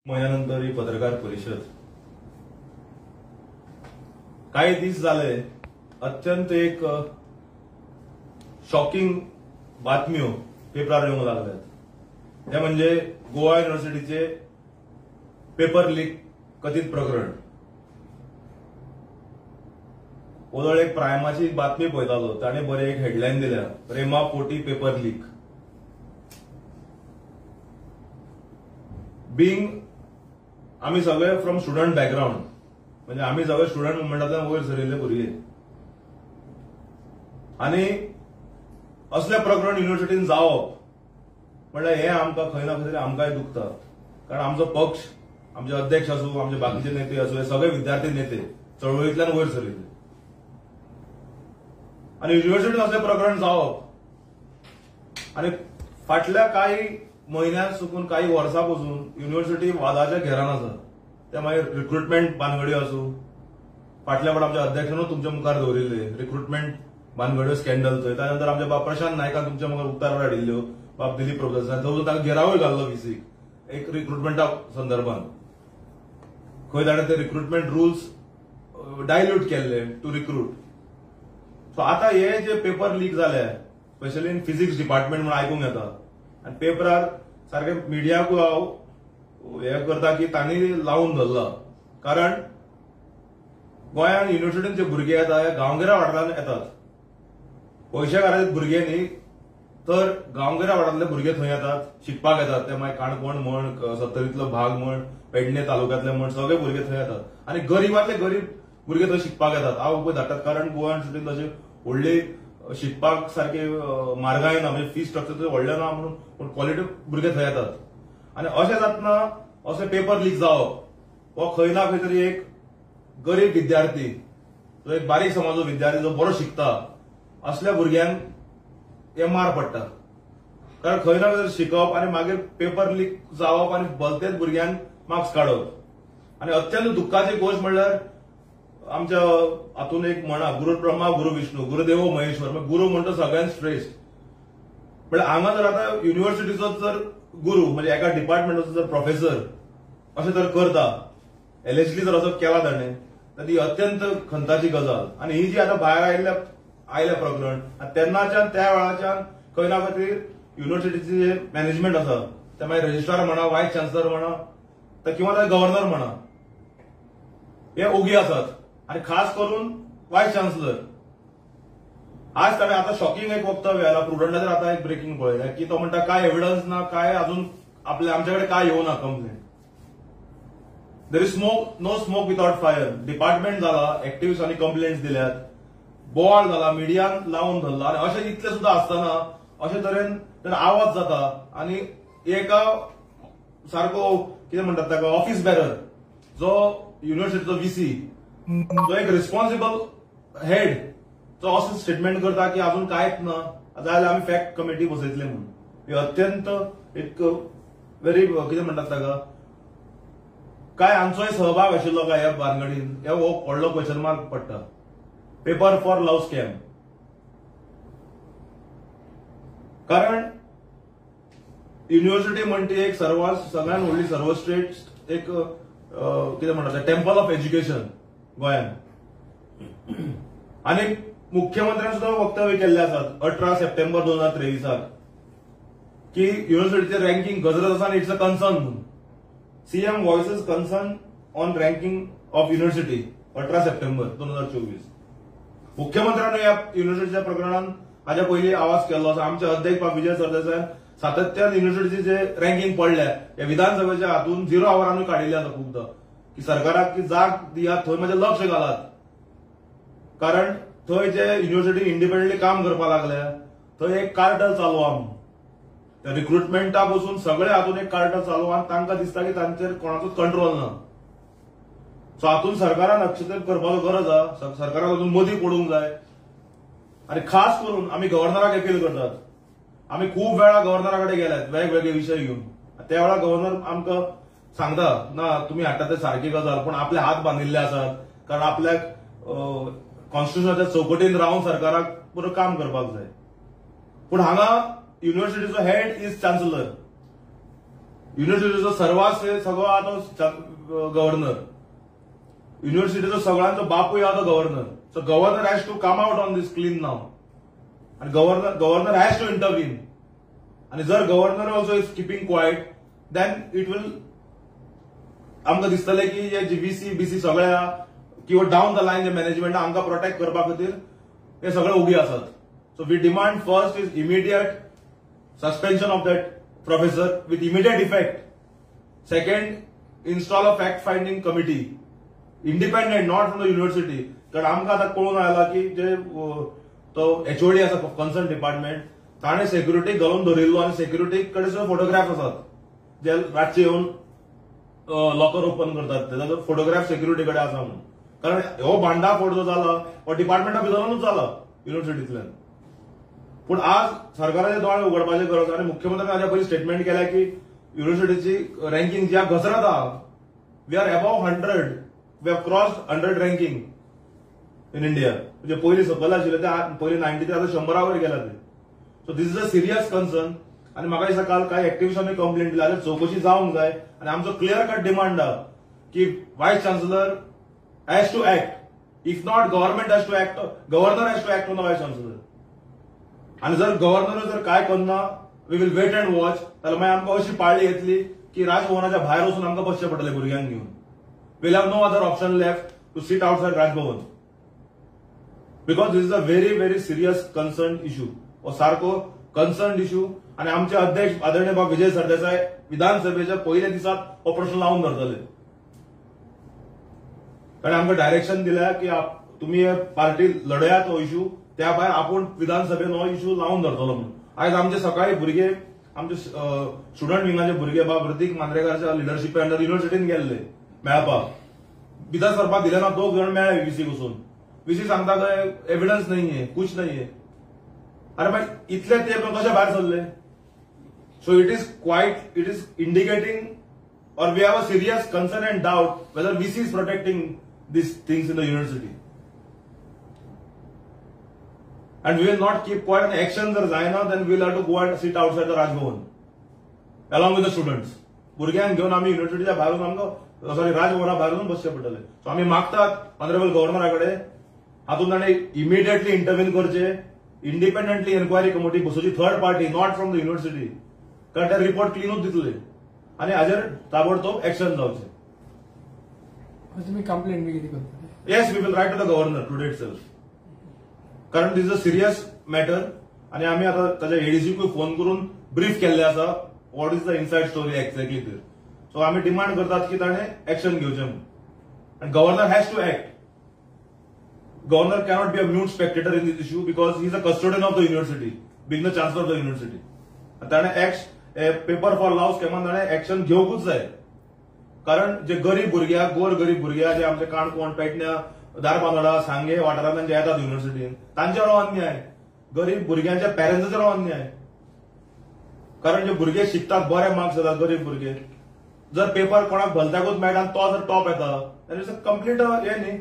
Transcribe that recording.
महिन्यानंतर ही पत्रकार परिषद काही दीस झाले अत्यंत एक शॉकिंग बातम्यो पेपरार येवंक लागल्यात. ते म्हणजे गोवा युनिव्हर्सिटीचे पेपर लीक कथित प्रकरण. ओदळ एक प्रायमाची बातमी पळयतालो, ताणें बरें एक हेडलायन दिल्या, प्रेमा पोटी पेपर लीक. बींग आमी सगळे फ्रॉम स्टुडंट बॅकग्रावंड, म्हणजे आमी सगळे स्टुडंट मुवमेंटांतल्यान वयर सरिल्ले भुरगे, आनी असलें प्रकरण युनिव्हर्सिटीन जावप म्हणल्यार हें आमकां खंय ना खंय तरी आमकांय दुखता. कारण आमचो पक्ष, आमचे अध्यक्ष आसूं, आमचे बाकीचे नेते आसूं, हे सगळे विद्यार्थी नेते चळवळींतल्यान वयर सरिल्ले, आनी युनिव्हर्सिटीन असलें प्रकरण जावप आनी फाटल्या कांय म्हयन्यां चुकून काही वर्सां पसून युनिव्हर्सिटी वादाच्या घेरान आसा. ते मागीर रिक्रुटमेंट भानगड्यो आसूं, फाटल्या फावट आमच्या अध्यक्षानूच तुमच्या मुखार दवरिल्ले रिक्रुटमेंट भानगड्यो स्कॅन्डल थंय, त्या नंतर आमच्या बाब प्रशांत नायकान तुमच्या मुखार उक्ताडार हाडिल्ल्यो, बाब दिलीप प्रभुदेसाय, थंय ताका घेरावूय घाल्लो व्हीसीक एक रिक्रुटमेंटा संदर्भात. खंय ताणें ते रिक्रुटमेंट रुल्स डायल्यूट केल्ले टू रिक्रूट. सो आतां हे जे पेपर लीक जाले स्पेशली इन फिजिक्स डिपार्टमेंट म्हणून आयकूंक येता, आनी पेपरार सारकें मिडियाकूय हांव हें करता की तांणी लावून धरला. कारण गोंयांत युनिव्हर्सिटीन जे भुरगे येता हे गांवगिऱ्या वाठारांत येतात, पयशेकाराचे भुरगे न्ही, तर गांवगिऱ्या वाठारांतले भुरगे थंय येतात शिकपाक येतात. ते मागीर काणकोण म्हण, सत्तरींतलो भाग म्हण, पेडणे तालुक्यांतले म्हण, सगळे भुरगे थंय येतात आनी गरीबांतले गरीब भुरगे थंय शिकपाक येतात. हांव पळय धाडटात, कारण गोवा युनिव्हर्सिटीन तशें व्हडली शिकपाक सारके मार्गाय ना, म्हणजे फी स्ट्रक्चर थंय व्हडलें ना म्हणून, पूण क्वॉलिटी भुरगे थंय येतात. आनी अशें जातना अशें पेपर लीक जावप हो खंय ना खंय तरी एक गरीब विद्यार्थी, जो एक बारीक समाजो विद्यार्थी जो बरो शिकता असल्या भुरग्यांक हे मार पडटा. कारण खंय ना खंय तरी शिकप आनी मागीर पेपर लीक जावप आनी भलतेच भुरग्यांक मार्क्स काडप. आनी अत्यंत दुख्खाची गोश्ट म्हणल्यार आमच्या हातून एक म्हणा, गुरु ब्रह्मा गुरु विष्णू गुरुदेवो महेश्वर, गुरु म्हणटा सगळ्यांत श्रेश्ठ. म्हणल्यार हांगा जर आतां युनिव्हर्सिटीचो जर गुरु म्हणजे एका डिपार्टमेंटाचो जर प्रोफेसर अशें जर करता, एलएचडी जर असो केला ताणें, तर ती अत्यंत खंताची गजाल. आनी ही जी आतां भायर आयल्या प्रकरण, तेन्नाच्यान त्या वेळाच्यान खंय ना खंय तरी युनिव्हर्सिटीचें जे मॅनेजमेंट आसा, ते मागीर रजिस्ट्रार म्हणा, वायस चान्सलर म्हणा, किंवा गव्हर्नर म्हणा, हे ओगी आसात. आनी खास करून वायस चान्सलर आज ताणें आतां शॉकिंग एक वक्तव्य आयला प्रुडंटाचेर, आतां एक ब्रेकिंग पळयलें की तो म्हणटा काय एविडन्स ना, काय अजून आपल्या आमच्या कडेन काय येवना complaint. There is smoke, no smoke without fire. Department जाला, एक्टिविस्टांनी कंप्लेंट्स दिल्यात, बोवाळ जाला, मिडियान लावून धरला, आनी अशें इतलें सुद्दां आसतना अशे तरेन तेन्ना आवाज जाता आनी एका सारको कितें म्हणटात ताका ऑफिस बॅरर जो युनिव्हर्सिटीचो व्हीसी, जो एक रिस्पॉन्सिबल हेड, जो असो स्टेटमेंट करता की अजून कांयच ना जाल्यार आमी फॅक्ट कमिटी बसयतले म्हणून. हे अत्यंत एक व्हेरी कितें म्हणटात ताका, काय आमचोय सहभाग आशिल्लो काय ह्या भानगडीन, हे हो व्हडलो क्वेश्चन मार्क पडटा. पेपर फॉर लव्ह स्कॅम, कारण युनिव्हर्सिटी म्हणटी एक सगळ्यांत व्हडली सर्वश्रेष्ठ एक कितें म्हणटात टेम्पल ऑफ एज्युकेशन गोंयांत. आनी मुख्यमंत्र्यान सुद्दां वक्तव्य केल्लें आसात 18 सप्टेंबर 2023 की युनिव्हर्सिटीचें रँकिंग गजरत आसा आनी it's a concern म्हणून. CM voices concern on ranking of university 18 September 2024. मुख्यमंत्र्यान ह्या युनिव्हर्सिटीच्या प्रकरणान हाज्या पयलीं आवाज केल्लो आसा. आमचे अध्यक्ष बाब विजय सरदेसाय सातत्यान युनिव्हर्सिटीचे जे रँकिंग पडल्या ह्या विधानसभेच्या हातून 0 आवरानूय काडिल्लें आसा खूबदां, की सरकाराक की जाग दियात, थंय मातशें लक्ष घालात, कारण थंय जे युनिव्हर्सिटी इंडिपेंडंटली काम करपाक लागल्या थंय एक कार्टल चालू आहा म्हणून. रिक्रुटमेंटा पसून सगळे हातून एक कार्टल चालू आनी तांकां दिसता की तांचेर कोणाचोच कंट्रोल ना. सो हातून सरकारान हस्तक्षेप करपाचो गरज आहा, सरकाराक हातून मदीं पडूंक जाय. आनी खास करून आमी गव्हर्नराक अपील करतात. आमी खूब वेळा गव्हर्नरा कडेन गेल्यात वेगवेगळे विशय घेवन, त्या वेळार गव्हर्नर आमकां सांगता ना तुमी हाडटा ते सारकी गजाल, पूण आपले हात बांदिल्ले आसात, कारण आपल्याक कॉन्स्टिट्युशनाच्या चौकटीन रावन सरकाराक पुरो काम करपाक जाय. पूण हांगा युनिव्हर्सिटीचो हेड is chancellor, युनिव्हर्सिटीचो सर्वास सगळो आहा तो गव्हर्नर, युनिव्हर्सिटीचो सगळ्यांचो बापूय आहा तो governor. So governor has to come out on this clean now आनी governor has to intervene. आनी जर governor also is keeping quiet then it will आमकां दिसतलें की हे जे व्हीसी बीसी सगळे आहा किंवा down the line J management आमकां प्रोटेक्ट करपा खातीर हे सगळे ओगी आसात. So we demand first is immediate suspension of that professor with immediate effect. Second, install a fact finding committee, independent, not from the university. कारण आमकां आतां कळून आयला की जे तो एचओडी आसा कन्सर्न डिपार्टमेंट ताणें सेक्युरिटीक घालून धरिल्लो आनी सेक्युरिटी कडेन सुद्दां फोटोग्राफ आसात जे रातचे येवन लॉकर ओपन करतात ताचो फोटोग्राफ सेक्युरिटी कडेन आसा म्हणून. कारण हो भांडाफोड जो जाला हो डिपार्टमेंटा भितरूनच जाला युनिव्हर्सिटींतल्यान. पूण आज सरकाराचे दोळे उगडपाची गरज आनी मुख्यमंत्र्यान हाच्या पयलीं स्टेटमेंट केल्या की युनिव्हर्सिटीची रँकींग जी घसरत आहा, we are above 100, we have cross 100 ranking in India. म्हणजे पयलीं सकयल आशिल्ले ते पयलीं 90 ते आतां 100 वयर गेला ते. So this is a serious concern. आनी म्हाका दिसता काल कांय एक्टिविस्टांनी कंप्लेंट दिल्या जाल्यार चवकशी जावंक जाय आनी आमचो क्लियर कट डिमांड आहा की vice chancellor has to act. If not, government has to act, governor has to act on the vice chancellor. आनी जर गव्हर्नर जर काय करना, we will wait and watch. जाल्यार मागीर आमकां अशी पाळी येतली की राजभवनाच्या भायर वचून आमकां बसचें पडटलें भुरग्यांक घेवन. We'll have no other option left to sit outside Raj Bhavan because this is a very very serious concern issue. हो सारको कन्सर्न इश्यू. आनी आमचे अध्यक्ष आदरणीय बाब विजय सरदेसाय विधानसभेच्या पयल्या दिसात हो प्रश्न लावन धरतले. कारण आमकां डायरेक्शन दिल्या की तुमी पार्टी लढयात हो इश्यू, त्या भायर आपूण विधानसभेन हो इश्यू लावन धरतलो म्हणून. आयज आमचे सकाळी भुरगे, आमचे स्टुडंट विंगाचे भुरगे बाब ऋतिक मांद्रेकराच्या लिडरशिपा अंडर युनिव्हर्सिटीन गेल्ले मेळपाक. भितर सरपाक दिले ना, दोग जण मेळ्ळे व्हीसी वचून. व्हीसी सांगता काय एविडन्स नाही है, कुछ नाही है. अरे भाई इतले ते कशे भायर सरले? So it is quite, it is indicating or we have a serious concern and doubt whether VC is protecting these things in the university. And we will not keep quiet and action जर जायना then we will have to go and sit outside the Raj Bhavan along with the students. भुरग्यांक घेवन आमी युनिव्हर्सिटीच्या भायर वचून आमकां sorry राजभवना भायर वचून बसचें पडटलें. सो आमी मागतात ऑनरेबल गव्हर्नरा कडेन हातूंत ताणें इमिडिएटली इंटरव्हीन करचें, इंडिपेंडंटली एन्क्वायरी कमिटी बसोवची, third party not from the university, कारण ते रिपोर्ट क्लिनूच दितले आनी हाजेर ताबडतोब एक्शन जावचें. तुम्ही कंप्लेंट बी कितें करता? Yes, we will write to the governor today itself. कारण this is a serious matter आनी आमी आतां ताच्या एडीसीकूय फोन करून ब्रीफ केल्ले आसा what is the inside story exactly there. So आमी डिमांड करतात की ताणें एक्शन घेवचें म्हणून. आनी governor has to act. Governor cannot be a mute spectator in this issue because he is a custodian of the university, being the chancellor of the university. ताणें act paper for लाव स्कॅमान ताणें action घेवंकूच जाय. कारण जे गरीब भुरग्याक, गोर गरीब भुरग्याक जे आमचे काणकोण, पेडण्या, धारबांदोडा, सांगे वाठारांतल्यान जे येतात युनिव्हर्सिटीन तांचेर हो अन्याय, गरीब भुरग्यांच्या पेरंट्साचेर हो अन्याय. कारण जे भुरगे शिकतात बरे मार्क्स येतात गरीब भुरगे, जर पेपर कोणाक भलत्याकूच मेळटा आनी तो जर टॉप येता जाल्यार it's complete हें न्ही.